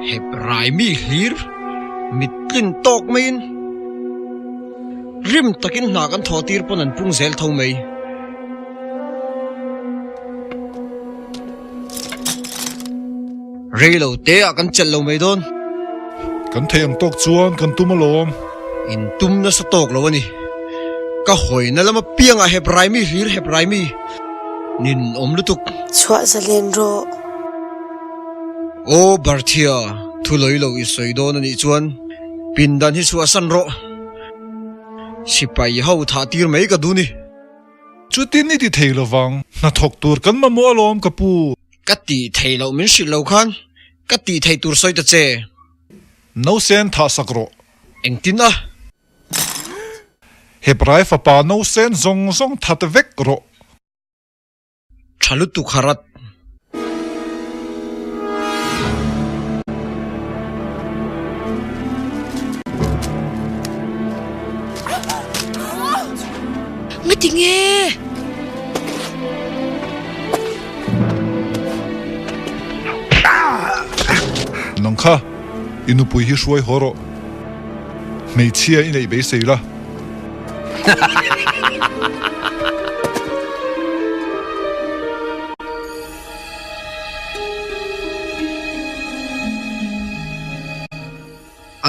Hep rai mi hlir mit tlin tawk maiin rim takin hna kan thawh tir pawn an pung zel tho mai. Rei lo te ah kan chelh lo mai dawn. Kan thei ang tawk chuan kan tum alawm. In tum nasa tawk lo a ni. Ka hawina lama piangah hep rai mi hlir hep rai mi nin awm lutuk. Chhuah zalen rawh. Aw Barthia, thu lawi lo i sawi dawn a nih chuan pindan hi chhuahsan rawh. Sipai ho thah tir mai ka duh ni. Chutin i ti thei lovang, hnathawk tur kan mamawh alawm ka pu. Ka tih thei loh min hrilh lo khan ka tih thei tur sawi ta che. Nausen thah sak rawh. Engtin a? Hebrai fapa nausen zawng zawng that vek rawh. Tha lutuk harat. Ngati nge? Nang kha i nupui hi hruai haw rawh. Hmeichhia i neih beisei la.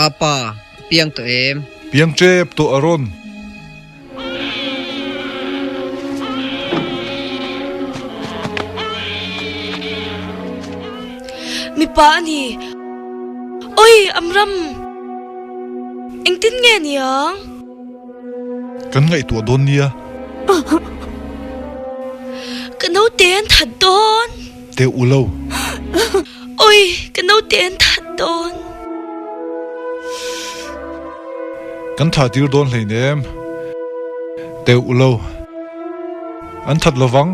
Apa, a piang tawh em? Piang tep tawh a rawn. Mipa a ni. Oi, Amram! Engtin nge niang? Kan ngaihtuah dawn nia. Ka naute an that dawn. Teh u lo. Oi, ka naute an that dawn. Kan thah tir dawn hleinem. Teh u lo. An that lovang.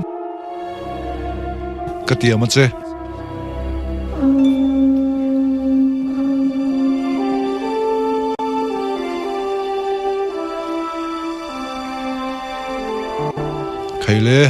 Ka tiam a che. Khaile.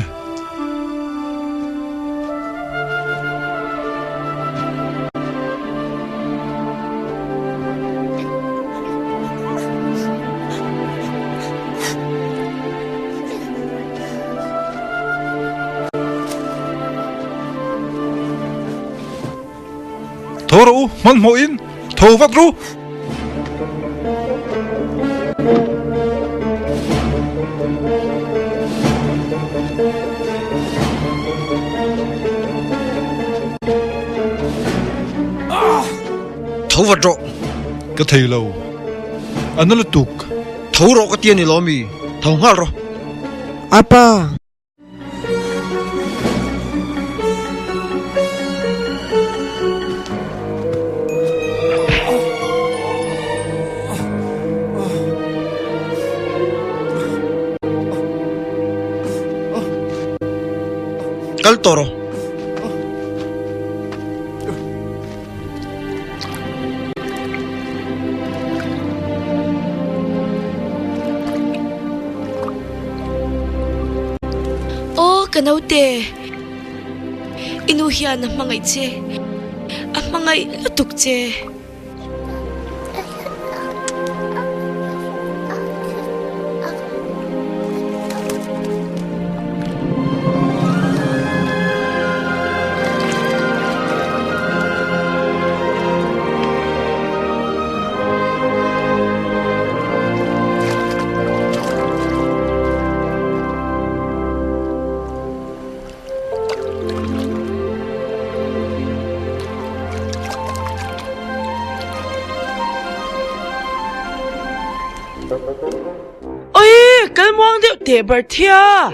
Tho rawh u, hmanhmawh in tho vat ru. Tho vat rawh. Ka thei lo. A na lutuk. Tho rawh ka ti a ni lo mi? Tho nghal rawh. Apa. Kal tawh rawh. Aw ka naute, i nu hian a hmangaih che, a hmangaih lutuk che. deuh teh Berthia.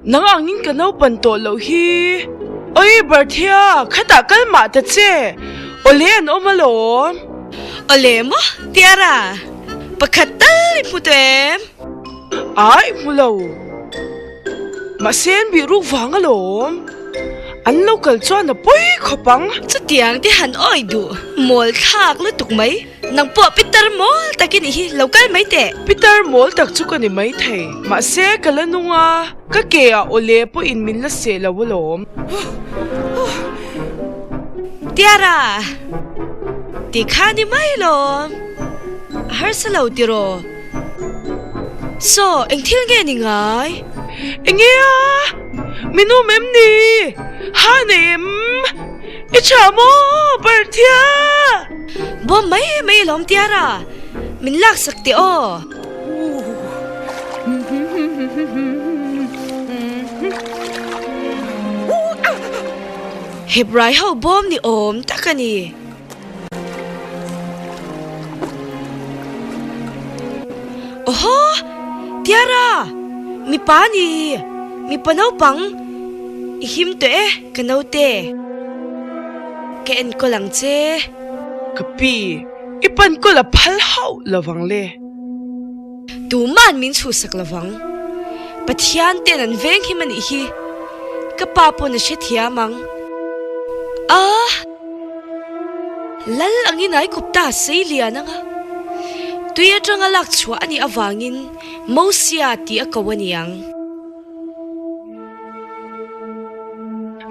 Nang angin ka naupan tawh loh hi. Oi Berthia, khatah kal mah ta che. Awle an awm alawm. Awle maw Tiara, pakhat tal i hmu tawh em? Ai hmu lo. Mahse an bih ruk vang alawm. An lo kal chuan a pawi khawp ang. Chutiang te han awi duh mawl thlak lutuk mai. Nang pawh Pitar mawl tak i nih hi, lo kal mai teh. Pitar mawl tak chu ka ni mai thei. Mahse ka la nung a, ka ke ah awle pawhin min la seh lo alawm. Tiara! Ti kha ni mai lawm. A harsa lo tiraw? Saw, eng thil nge ni ngai? Enge a? Min awm em ni? Ha nei em? I tha maw Berthia? Bawm mai mai lawm Tiara, min laksak teh aw. Hebrai ho bawm ni awm tak a ni. Awhaw! Tiara! Mipa ni! Mipa naupang! I him tawh e, ka naute. Ka enkawl ang che. Ka pi, i pankawl a phal hauh lovang le. Tuman min chhuhsak lovang. Pathian ten an veng him a nih hi. Ka pa pawn a hrethiam ang. Ahh! Lal angin Aigupta sei lian anga tui atanga lak chhuah a nih avangin Mosia tih a ko a ni ang.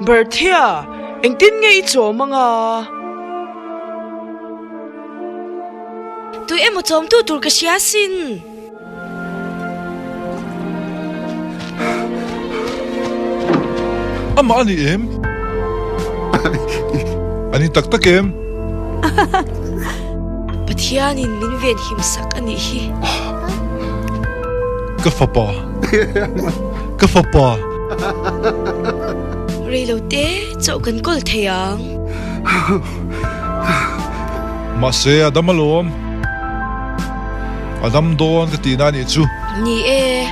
Berthia, engtin nge i chawm anga? Tui emaw chawmtu tur ka hria sin. Amah a ni em? A ni tak tak em? Pathianin min venhim sak a nih hi. Ka fapa. Ka fapa. Reilote chauh kan kawl thei ang. Mahse a dam alawm. A dam dawn ka tihna a nih chu. Ni e,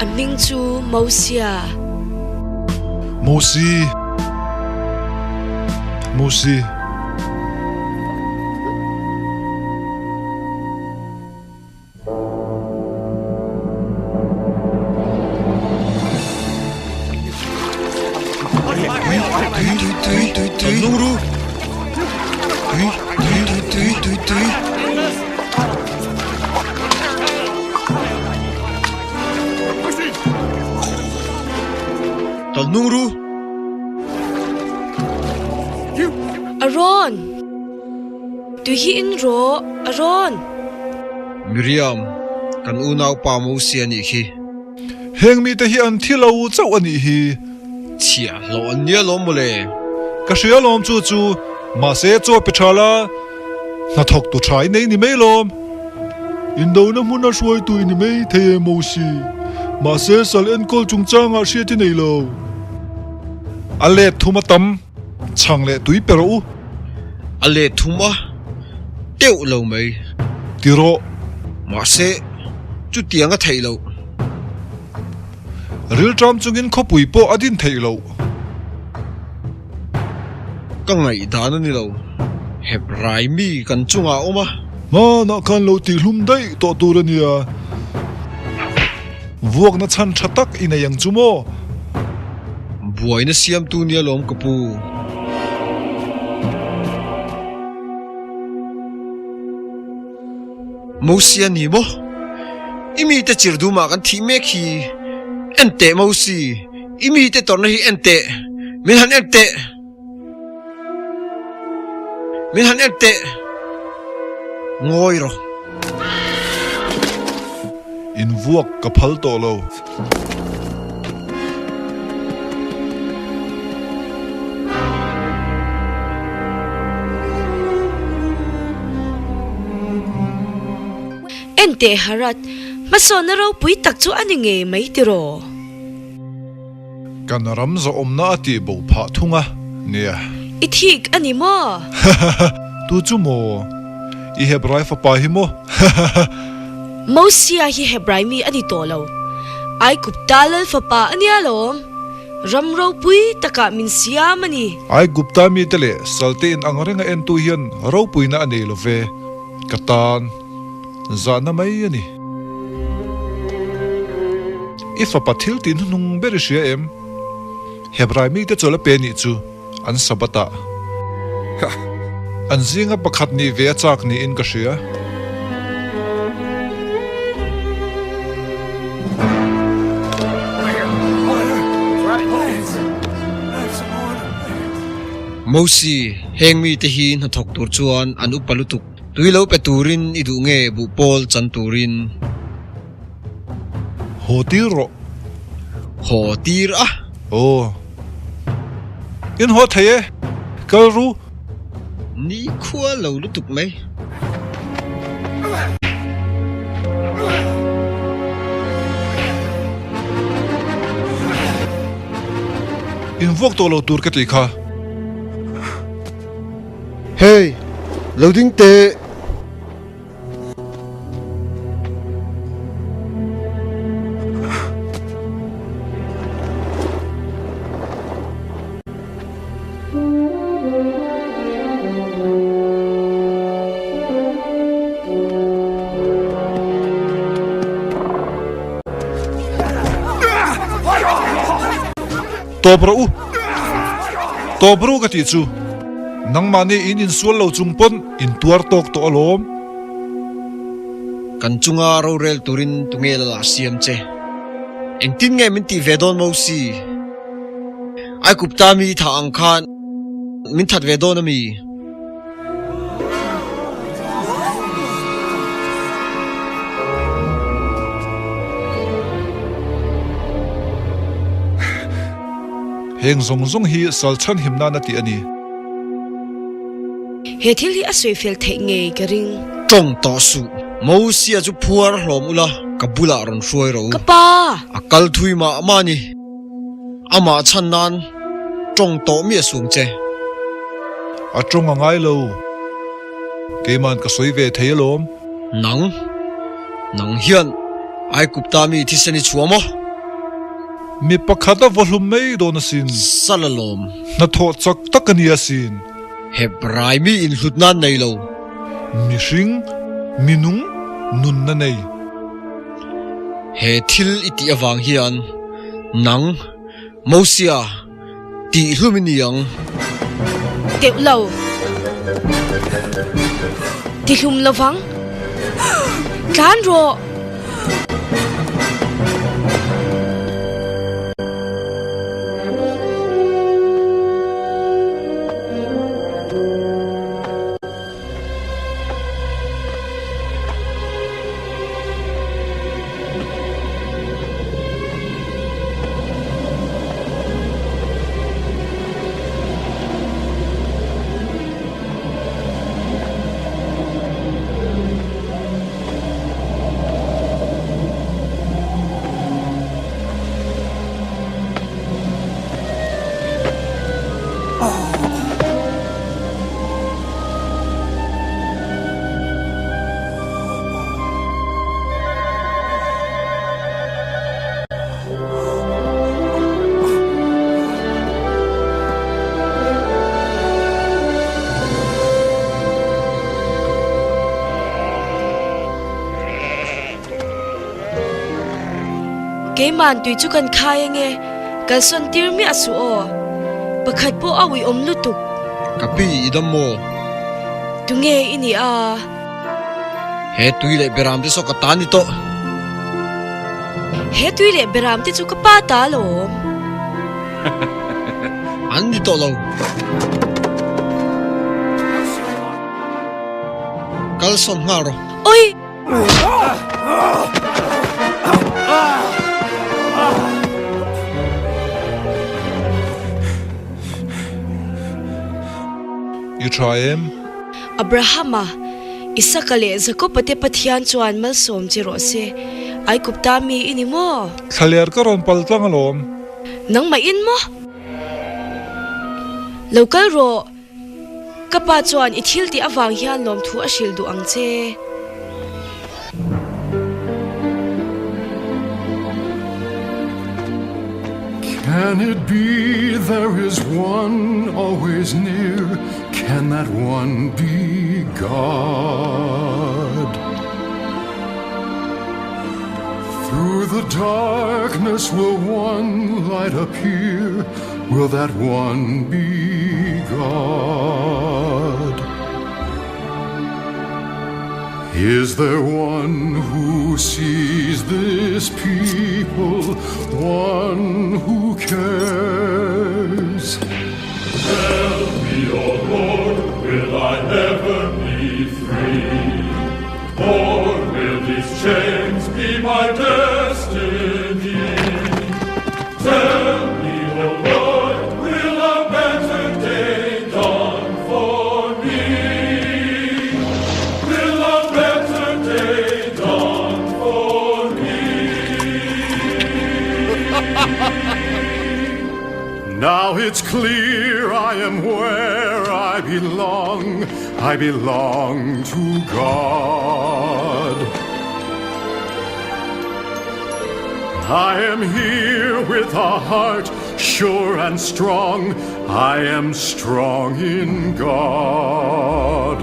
a hming chu Mosia. Mosi. Mosi. Aron! Tui hi in rawh, Aron! Miriam, kan unaupa Mosia nih khi. Heng mite hi an thi lo chauh a nih hi. Chhiah hlawh an nia lawm mawle. Ka hria lawm chu chu, mahse chaw pe tha la, hnathawk tu tha i nei ni mai lawm. Indona hmuna hruaitu i ni mai thei e Mosi, mahse sal enkawl chungchangah hriat i nei lo. A let thum a tam, chhang leh tui pe rawh u. A let thum a teuh lo mai. Ti rawh. Mahse, chutiang a theih loh. Rilṭam chungin khawpui pawh a din theih loh. Ka ngaihdan a ni lo. Hebrai mi kan chungah a awm a. Hmanah khan lo tihhlum daih tawh tur a nia. Vuakna chhan tha tak i nei ang chu maw? Buaina siamtu nia lawm ka pu. Mosia ni maw? I mite chir dumah kan thih mek hi. En teh Mosi, i mite tawrhna hi en teh. Min han en teh. Min han en teh. Ngawi rawh. Invuak ka phal tawh lo. Enteh Harat, hmasawnna ropui tak chu a ni ngei mai tiraw? Kan ram zawhawmna a tih bo phah thung a, nia. I thik a ni maw? Tu chu maw? I Hebrai fapa hi maw? Mosia hi Hebrai mi a ni tawh lo. Aigupta lal fapa a nia lawm. Ram ropui takah min siam a ni. Aigupta mite leh salte in ang renga entu hian ropuina a nei lo ve. Ka tan zahna mai a ni. I fapa thil tih hnuhnung ber i hria em? Hebrai mite chawl a pe nih chu an Sabbath ah an zinga pakhat nih ve a chak niin ka hria. Mosi, heng mite hi hnathawk tur chuan an upa lutuk. Tui lo pe turin i duh nge buhpawl chan turin? Haw tir rawh. Haw tir a? Aw. In haw thei e. Kal ru. Ni khua lo lutuk mai. In vuak tawh lo tur ka tih kha. Hey! Lo ding teh. Tawp rawh u. Tawp rawh u ka tih chu. Nangmahni in insual lo chung pawn in tuar tawk tawh alawm. Kan chunga rorel turin tunge la lah siam che? Engtin nge min tih ve dawn Mosi? Aigupta mi thah ang khan min that ve dawn ami? Heng zawng zawng hi sal chhanhim nana tih a ni. He thil hi a sawi fel theih ngei ka ring. Tawng tawh suh. Mosia chu phuar hlawm ula, ka bulah rawn hruai rawh u. Ka pa! A kal thui mah mah a ni. Amah chhan nan tawng tawh miah sung che. A tawng a ngai lo. Keiman ka sawi ve thei alawm. Nang, nang hian Aikupta mi thisen i chhuah maw? Mi pakhat a vaw hlum mai dawn asin. Sal alawm. Hnathawh chak tak a ni asin. Hebrai mi inhlut nan nei lo. Mihring, minung, nunna nei. He thil i tih avang hian nang, Mosia, tih hlum i ni ang. Teuh lo. Ti hlum lovang. Tlan rawh! Keiman tui chu kan khai ange, kalsawn tir miah suh aw. Pakhat pawh a uiawm lutuk. Ka pi i dam maw? Tunge i nih a? He tui leh beram te saw ka ta ni tawh. He tui leh beram te chu ka pa ta alawm. An ni tawh lo. Kalsawn nghal rawh. Oi! I tha em? Abrahama, Isaka leh Jakoba te Pathian chuan malsawm che rawh se. Aikupta mi i ni maw? Thlaler ka rawn pal tlang alawm. Nangmah in maw? Lo kal rawh. Ka pa chuan i thil tih avang hian lawmthu a hrilh duh ang che. Can it be there is one always near? Can that one be God? Through the darkness will one light appear? Will that one be God? Is there one who sees this people, one who cares? Tell me, O Lord, will I ever be free? Or will these chains be my destiny? Tell me, O Lord, will a better day dawn for me? Will a better day dawn for me? Now it's clear I am where I belong. I belong to God. I am here with a heart sure and strong. I am strong in God.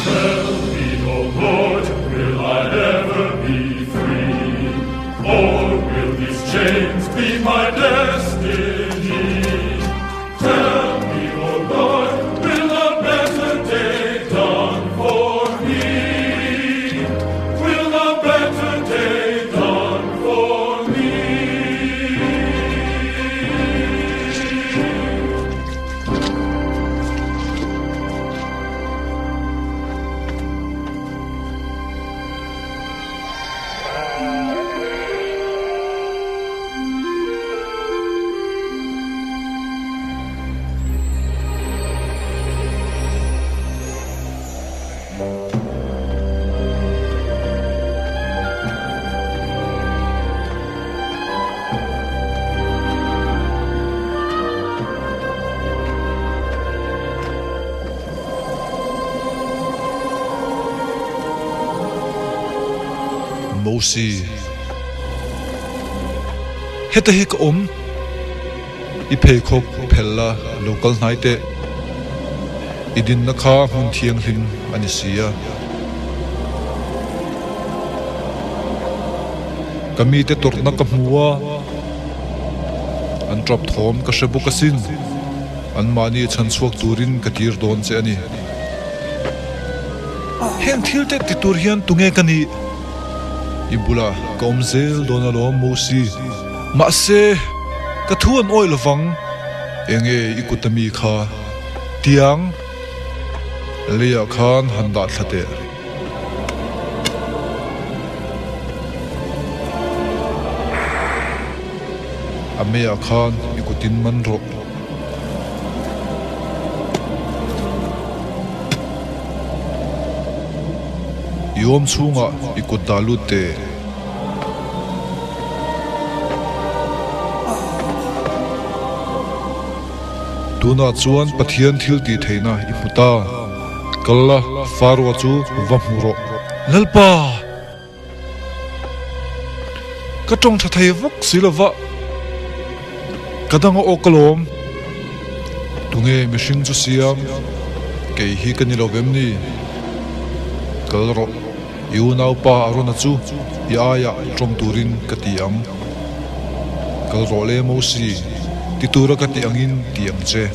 Tell me, O Lord, will I ever be free? Or will these chains be my destiny? Tell me, O Lord, will a better day dawn for me? Will a better day dawn for me? Mosi, Heta hi ka awm, i pheikhawk phelh la lo kal hnai teh. I dinna kha hmun thianghlim a ni si a. Ka mite tawrhna ka hmu a, an tap thawm ka hre bawk asin. Anmahni chhan chhuak turin ka tir dawn che a ni. Heng thil te ti tur hian tunge ka nih? I bulah ka awm zel dawn alawm Mosi. Mahse, ka thu an awih lovang. Enge i kut ami kha? Tiang leiah khan han dah thla teh. A meiah khan i kutin man rawh. I awm chhungah i kut dah lut teh. Tunah chuan Pathian thil tih theihna i hmu ta. Kal la, Faroa chu va hmu rawh. Lalpa! Ka tawng tha thei vak si lo va, ka dang a awk alawm. Tunge mihring chu siam? Kei hi ka ni lo vem ni? Kal rawh. I unaupa Arona chu i aiah tawng turin ka ti ang. Kal rawh le Mosi, ti tura ka tih angin ti ang che.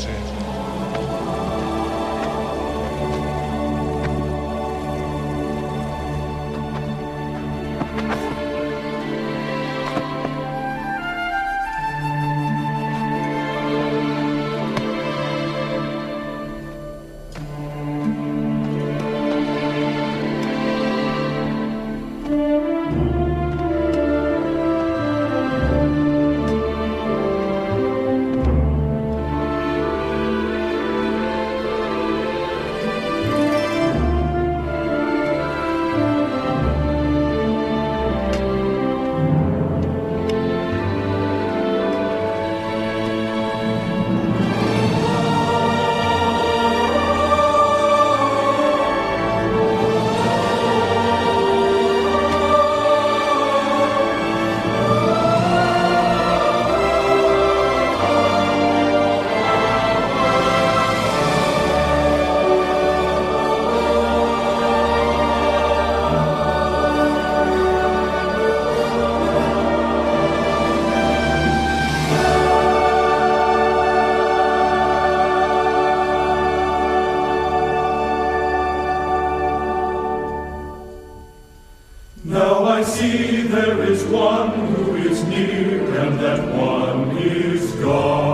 that one is God.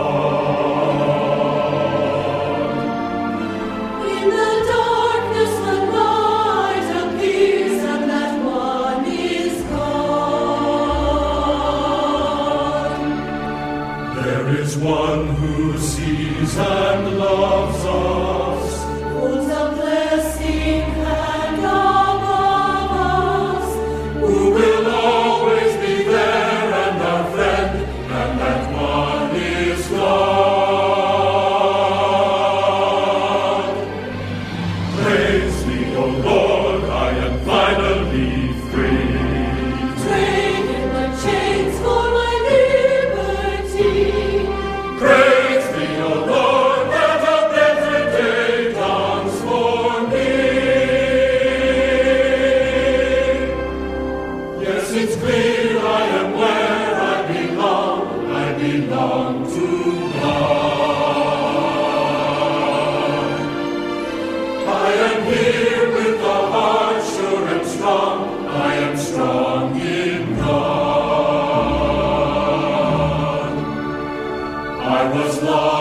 In the darkness the light appears, and that one is God. There is one who sees and loves us. Holds a blessing hand above us, Who will always be there and our friend, and that one is God. Praise thee, O Lord, I am finally free. Breaking the chains for my liberty. Praise thee, O Lord, that a better day dawns for me. Yes, it's clear I am where I belong. I belong to God. I am here with a heart sure and strong. I am strong in God. I was lost.